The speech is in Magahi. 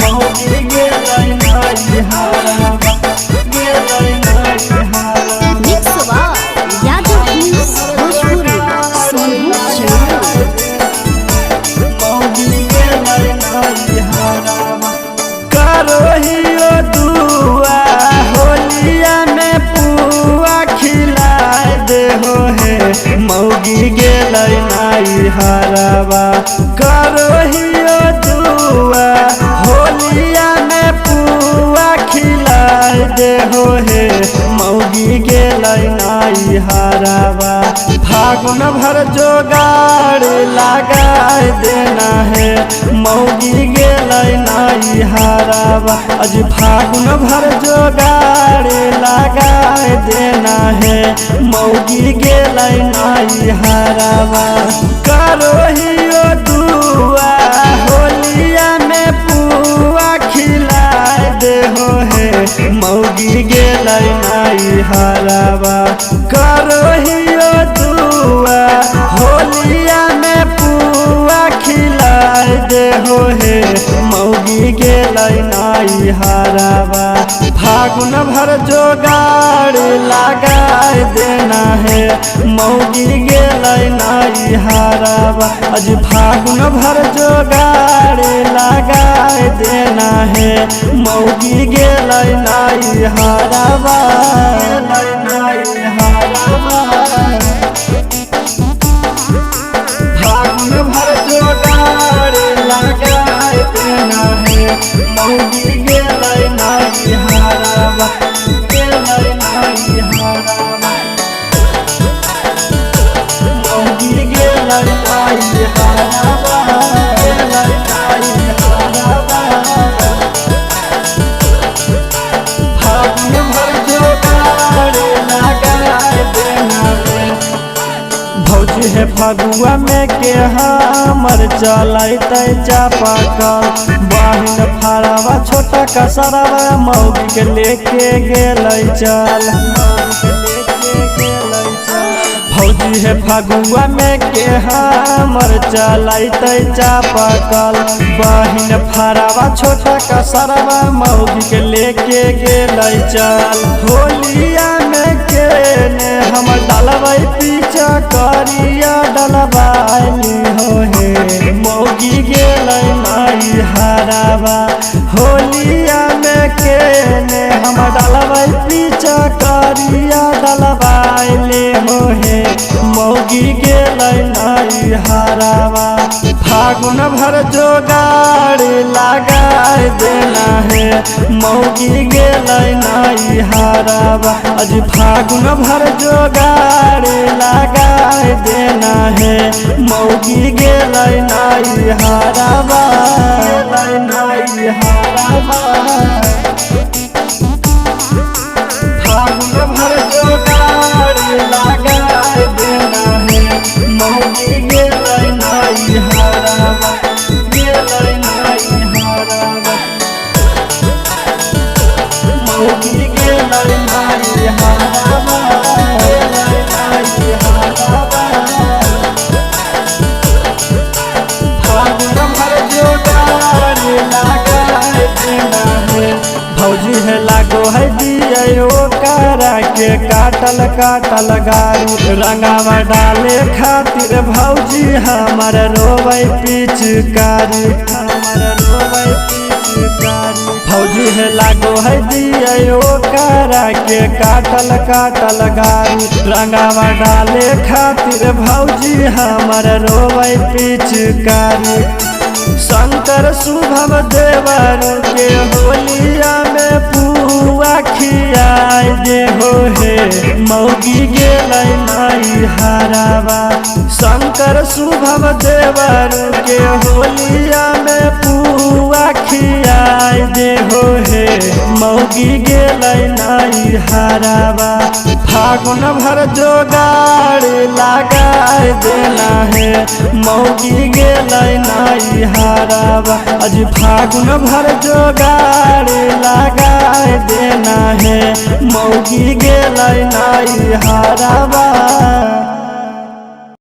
मौगी गेलै नाई हाराबा गेलै नाई हाराबा। Mix by Yadav news Bhojpuri Sonu Chauhan. मौगी गेलै नाई हाराबा। करोहियो दुआ होलिया में पुआ खिलाए देहो हे मौगी गेलै नाई हाराबा। करोहियो दुआ होलिया में पुआ खिलाए देहो हे मौगी गेलै नाई हाराबा। फागुन भर जोगाड़ लगाए देना है मौगी गेलै नाई हाराबा। अज फागुन भर जोगाड़ लगाए देना है मौगी गेलै नाई हाराबा। करोहियो दुआ होलिया में पुआ खिलाए देहो हे मौगी गेलै नाई हाराबा। करोहियो दुआ होलिया में पुआ खिलाए देहो हे मौगी गेलै नाई हाराबा। फागुन भर जोगाड़ लगाए देना है मौगी गेलै नाई हाराबा। अज फागुन भर जोगाड़ लगाए देना है मौगी गेलै नाई हाराबा। गेलै नाई हाराबा। फागुन भर जोगाड़ लगाए देना है मौगी गेलै नाई हाराबा। गेलै नाई हाराबा। मौगी गेलै नाई हाराबा। गेलै नाई हाराबा। फागुन भर जोगाड़ लगाए देना है। भौजी है फगुआ में के हमर चलैते चापाकल बहिन फड़ावा छोटा कसरवा मौगी के लेके गेलै चल। भौजी है फगुआ में के हमर चलैते चापाकल बहिन फड़ावा छोटा कसरवा मौगी के लेके गेलै चल। होलिया में के ने हमर डलबै पीछा करिया डलबाली हो हे मौगी गेलै नाई हाराबा। होलिया में के ने हमर डलबै पीछा करिया डलबाली हो हे मौगी गेलै नाई हाराबा। फागुन भर जोगाड़ लगाए देना है मौगी गेलै नाई हाराबा। अज फागुन भर जोगाड़ लगाए देना है मौगी गेलै नाई हाराबा। गेलै नाई हाराबा। फागुन भर जोगाड़ लगाए देना है मौगी गेलै नाई हाराबा। गेलै नाई हाराबा। मौगी गेलै नाई हाराबा। गेलै नाई हाराबा। फागुन भर जोगाड़ लगाए देना है। भौजी है लागो है दियो करा के काटल काटल गाड़ी रंगावा डाले खातिर भौजी हमर रोबै पिचकारी हमर रोबै पिचकारी। भौजी है लागो है दियो करा के काटल काटल गाड़ी रंगावा डाले खातिर भौजी हमर रोबै पिचकारी। शंकर शुभम देवर के होलिया में पुआ खियाए देहो हे मौगी गेलै नाई हाराबा। शंकर शुभम देवर के होलिया में पुआ खियाए देहो हे मौगी गेलै नाई हाराबा। फागुन भर जोगाड़ लगाए देना है मौगी गेलै नाई हाराबा। अज फागुन भर जोगाड़ लगाए देना है मौगी गेलै नाई हाराबा।